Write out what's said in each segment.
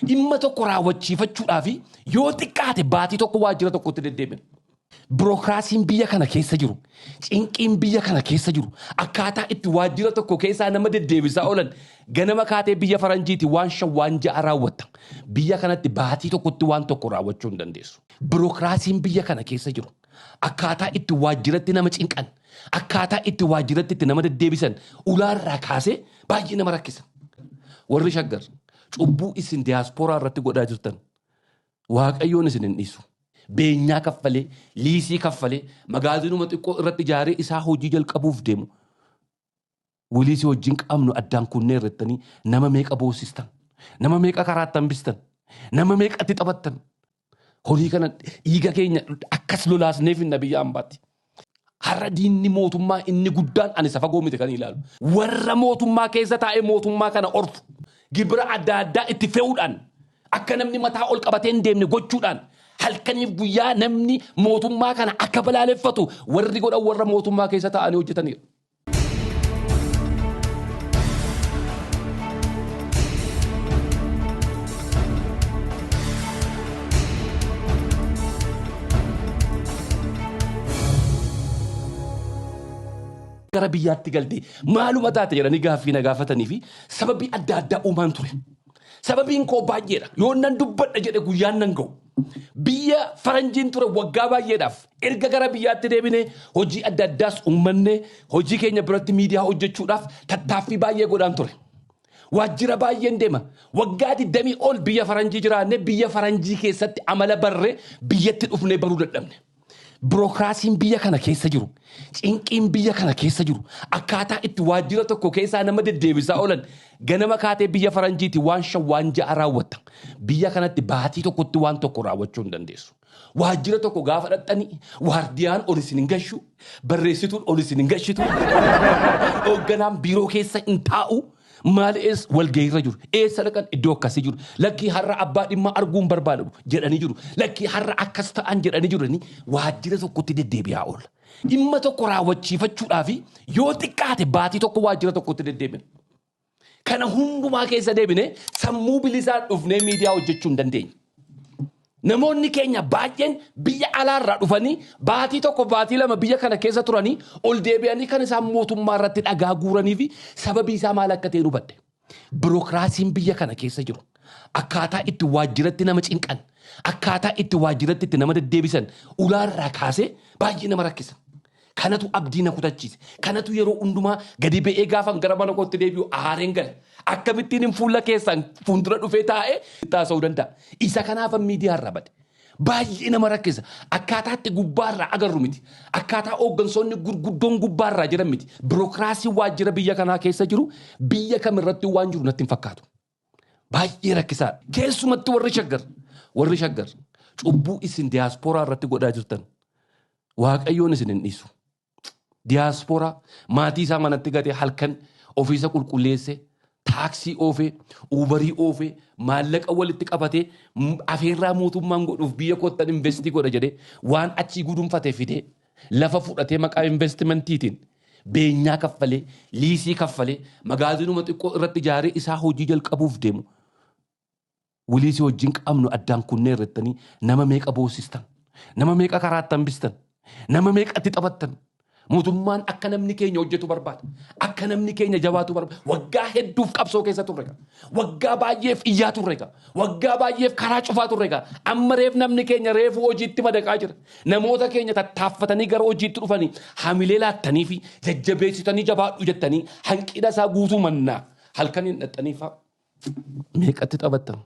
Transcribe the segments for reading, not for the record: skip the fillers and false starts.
Dhimma tokko raawwachiifachuudhaaf yoo xiqqaate baatii tokko waajjira tokkotti deddeebina. Birookiraasiin biyya kana keessa jiru, cinqiin biyya kana keessa jiru, akkaataa itti waajjira tokko keessaa nama deddeebisaa oolan ganama kaatee biyya faranjiiti waan shan waan ja'a raawwatta. Biyya kanatti baatii tokkotti waan tokko raawwachuu hin dandeessu. Birookiraasiin biyya kana keessa jiru, akkaataa itti waajjiratti nama cinqan, akkaataa itti waajjiratti itti nama deddeebisan ulaarraa kaasee baay'ee nama rakkisa. Warri Shaggar cubbuu isin diyaaspooraa irratti godhaa jirtan Waaqayyoon isin hin dhiisu. Beenyaa kaffalee, liisii kaffalee, magaazinuma xiqqoo irratti ijaaree isaa hojii jalqabuuf deemu. Wiliisii wajjin qabnu addaan kunnee irrattanii nama meeqa boossistan, nama meeqa karaatti hambistan, nama meeqatti taphattan. Horii kana dhiiga keenya akkas lolaasnee finna biyya ambaatti. Har'a diinni mootummaa inni guddaan ani isa fagoo miti kan ilaalu. Warra mootummaa keessa taa'ee mootummaa kana orfu gibira adda addaa itti fe'uudhaan akka namni mataa ol qabatee hin deemne gochuudhaan halkaniif guyyaa namni mootummaa kana akka balaaleffatu warri godhan warra mootummaa keessa taa'anii hojjetaniiru. Gara biyyaatti galte maaluma taate jedhanii gaaffii na gaafatanii fi sababii adda addaa uumaan ture. Sababiin koo baay'eedha. Yoo nan dubbadha jedhe guyyaan nan ga'u. Biyya faranjiin ture waggaa baay'eedhaaf erga gara biyyaatti deebinee hojii adda addaas uummannee hojii keenya biratti miidiyaa hojjechuudhaaf tattaaffii baay'ee godhaan ture. Waajjira baay'een deema. Waggaa 20 ol biyya faranjii jiraanne biyya faranjii keessatti amala barree biyyatti dhufnee baruu dadhabne. Birookiraasiin biyya kana keessa jiru, cinqiin biyya kana keessa jiru, akkaataa itti waajjira tokko keessaa nama deddeebisaa oolan ganama kaatee biyya faranjiiti waan shan waan ja'a raawwatta. Biyya kanatti baatii tokkotti waan tokko raawwachuu hin dandeessu. Waajjira tokko gaafa dhaqxanii waardiyaan ol isin hin gashu, barreessituun ol isin hin gashitu, hoogganaan biiroo keessa hin taa'u. Maal eessa walgahiirra jiru? Eessa dhaqan? Iddoo akkasii jiru. Lakkii har'a abbaa dhimmaa arguu hin barbaadu jedhanii jiru. Lakkii har'a akkas ta'an jedhanii jiru. Waajjira tokkotti deddeebi'aa oolla. Dhimma tokko raawwachiifachuudhaaf yoo xiqqaate baatii tokko waajjira tokkotti deddeebina. Kana hundumaa keessa deebine sammuu bilisaan dhufnee miidiyaa hojjechuu hin dandeenye. Namoonni keenya baay'een biyya alaarraa dhufanii baatii tokko baatii lama biyya kana keessa turanii ol deebi'anii kan isaan mootummaa irratti dhagaa guuranii fi sababii isaa maal akka ta'e hubadhe. Birookiraasiin biyya kana keessa jiru akkaataa itti waajjiratti nama cinqan, akkaataa itti waajjiratti itti nama deddeebisan ulaarraa kaasee baay'ee nama rakkisa. Kanatu abdii na kutachiise. Kanatu yeroo hundumaa gadi ba'ee gaafan gara mana kootti deebi'u aareen gala. Akkamittiin hin fuula keessaan fuuldura dhufee taa'ee taasisuu danda'a. Isa kanaafan miidiyaa irraa bade. Baay'ee nama rakkisa. Akkaataa itti gubbaarraa agarru miti. Akkaataa hooggansoonni gurguddoon gubbaarraa jiran miti. Birookiraasii waajjira biyya kanaa keessa jiru biyya kamirratti waan jiru natti hin fakkaatu. Baay'ee rakkisaadha. Keessumatti warri Shaggar, warri Shaggar cubbuu isin diyaaspooraa irratti godhaa jirtan Waaqayyoon isin hin dhiisu. Diyaaspooraa maatii isaa manatti gatee halkan ofiisa qulqulleesse taaksii oofee uubarii oofee maallaqa walitti qabatee afeerraa mootummaan godhuuf biyya koottan investii godha jedhee waan achii gudunfate fidee lafa fudhatee maqaa investimentiitiin beenyaa kaffalee liisii kaffalee magaazinuma xiqqoo irratti ijaaree isaa hojii jalqabuuf deemu. Wiliisii wajjin qabnu addaan kunnee irrattanii nama meeqa boossistan, nama meeqa karaatti hambistan, nama meeqatti taphattan. Mootummaan akka namni keenya hojjetu barbaada. Akka namni keenya jabaatu barbaada. Waggaa hedduuf qabsoo keessa turre. Waggaa baay'eef iyyaa turre. Waggaa baay'eef karaa cufaa turre. Amma reef namni keenya reefu hojiitti madaqaa jira. Namoota keenya tattaaffatanii gara hojiitti dhufanii hamilee laattanii fi jajjabeessitanii jabaadhu jettanii hanqina isaa guutuu mannaa halkan hin dhaxxanii fa'a meeqatti taphattan.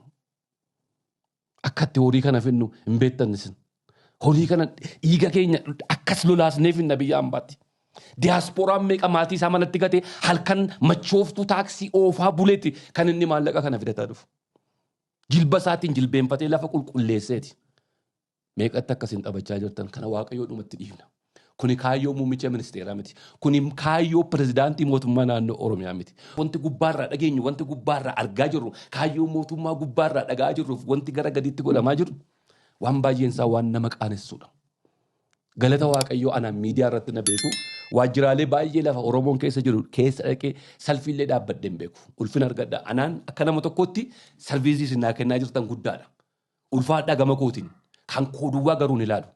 Akka itti horii kana finnu hin beektan isin. Horii kana dhiiga keenya akkas lolaasnee finna biyya ambaatti. Diyaaspooraan meeqa maatii isaa manatti gatee halkan machooftuu taaksii oofaa buleeti kan inni maallaqa kana fidataa dhufu. Jilba isaatiin jilbeenfatee lafa qulqulleesseeti. Meeqatti akkasiin taphachaa jirtan kana Waaqayyoo dhumatti dhiifna. Kuni kaayyoo muummicha ministeeraa miti. Kuni kaayyoo pirezidaantii mootummaa naannoo Oromiyaa miti. Wanti gubbaarraa dhageenyu, wanti gubbaarraa argaa jirru, kaayyoo mootummaa gubbaarraa dhagaa jirruuf wanti gara gadiitti godhamaa jiru waan baay'een isaa waan nama qaanessuudha. Galata Waaqayyoo anaan miidiyaa irratti na beeku Waajjiraalee baay'ee lafa Oromoon keessa jiru keessa dhaqee salfiillee dhaabbadhee hin beeku. Ulfina argadha. Anaan akka nama tokkootti service isin naa kennaa jirtan guddaadha. Ulfaadhaa gama kootiin. Kan koo duwwaa garuu hin ilaalu.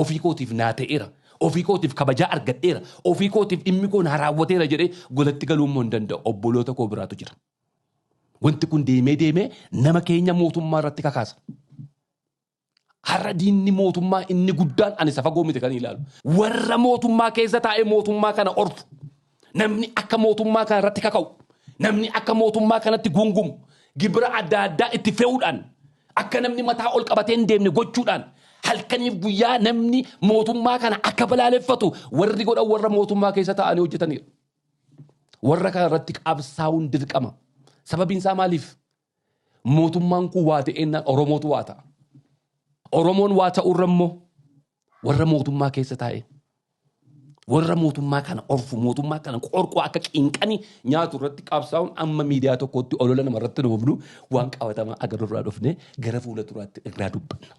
Ofii kootiif naa ta'eera. Ofii kootiif kabajaa argadheera. Ofii kootiif dhimmi koo naa raawwateera jedhee golatti galuu immoo hin danda'u. Obboloota koo biraatu jira. Wanti kun deemee deemee nama keenya mootummaa irratti kakaasa. Har'a diinni mootummaa inni guddaan ani isa fagoo miti kan ilaalu. Warra mootummaa keessa taa'ee mootummaa kana orfu. Namni akka mootummaa kana irratti kaka'u. Namni akka mootummaa kanatti gungumu. Gibira adda addaa itti fe'uudhaan akka namni mataa ol qabatee hin deemne gochuudhaan halkaniif guyyaa namni mootummaa kana akka balaaleffatu warri godhan warra mootummaa keessa taa'anii hojjetanidha. Warra kana irratti qabsaa'uun dirqama. Sababiin isaa maaliif? Mootummaan kun waa ta'eennaan Oromootu waa ta'a. Oromoon waa ta'urra immoo warra mootummaa keessa taa'e warra mootummaa kana orfu, mootummaa kana qorqu, akka qinqanii nyaatu irratti qabsaa'uun amma miidiyaa tokkotti olola nama irratti dhoofnu waan qabatamaa agarru irraa dhufne gara fuula duraatti irraa dubbanna.